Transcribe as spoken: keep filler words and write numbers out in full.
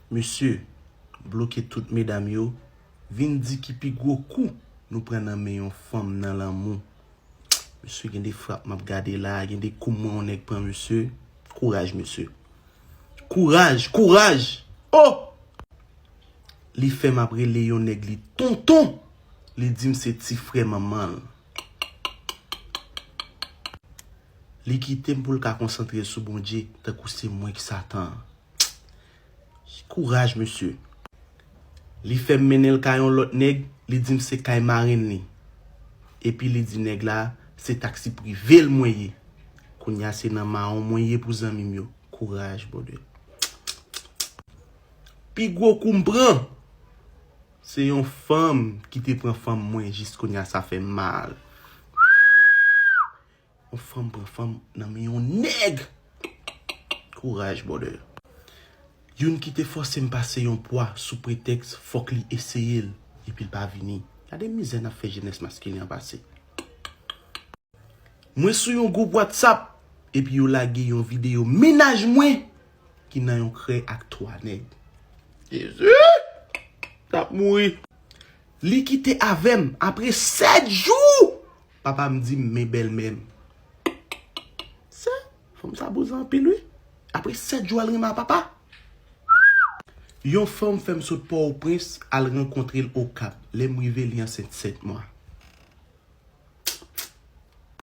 Mesye, bloke tout medam yo, vin di ki pi gwo kou nou pran nan men yon fanm nan lanmou. Mesye, gen de frap m ap gade la, gen de kou mwen yon nèg pran, mesye. Kouraj, mesye. Kouraj, kouraj! Oh! Li fè m ap rele yon nèg li tonton. Li di m se ti frè manman l. Li kite m pou l ka konsantre sou Bondye, tankou se mwen ki Satan an. Kouraj, mesye. Li fè m mennen l kay yon lòt nèg, li di m se kay marenn li. Epi li di nèg la, se taksi prive l mwen ye. Kounye a se nan mawon mwen ye pou zanmi m yo. Kouraj, brother. Pi gwo kou m pran, se yon fanm ki te pran fanm mwen, jis kounye a sa fè m mal. Yon fanm pran fanm nan men yon nèg. Kouraj, brother. Youn ki te fòse m pase yon pwa sou pretèks fòk li eseye l, epi l pa vini. Gade mizè n ap fè jenès maskilen an pase. Mwen sou yon gwoup WhatsApp, epi yo lage yon videyo mennaj mwen ki nan yon krèy ak twa nèg. Jezi! T ap mouri. Li kite avè m apre sèt jou. Papa m di m men bèlmè m. Sa, fanm sa bouzen anpil, wi. Apre sèt jou, al renmen a papa. Yon fanm fè m sot Pòtoprens, al rankontre l Okap. Lè m rive, li ansent sèt mwa.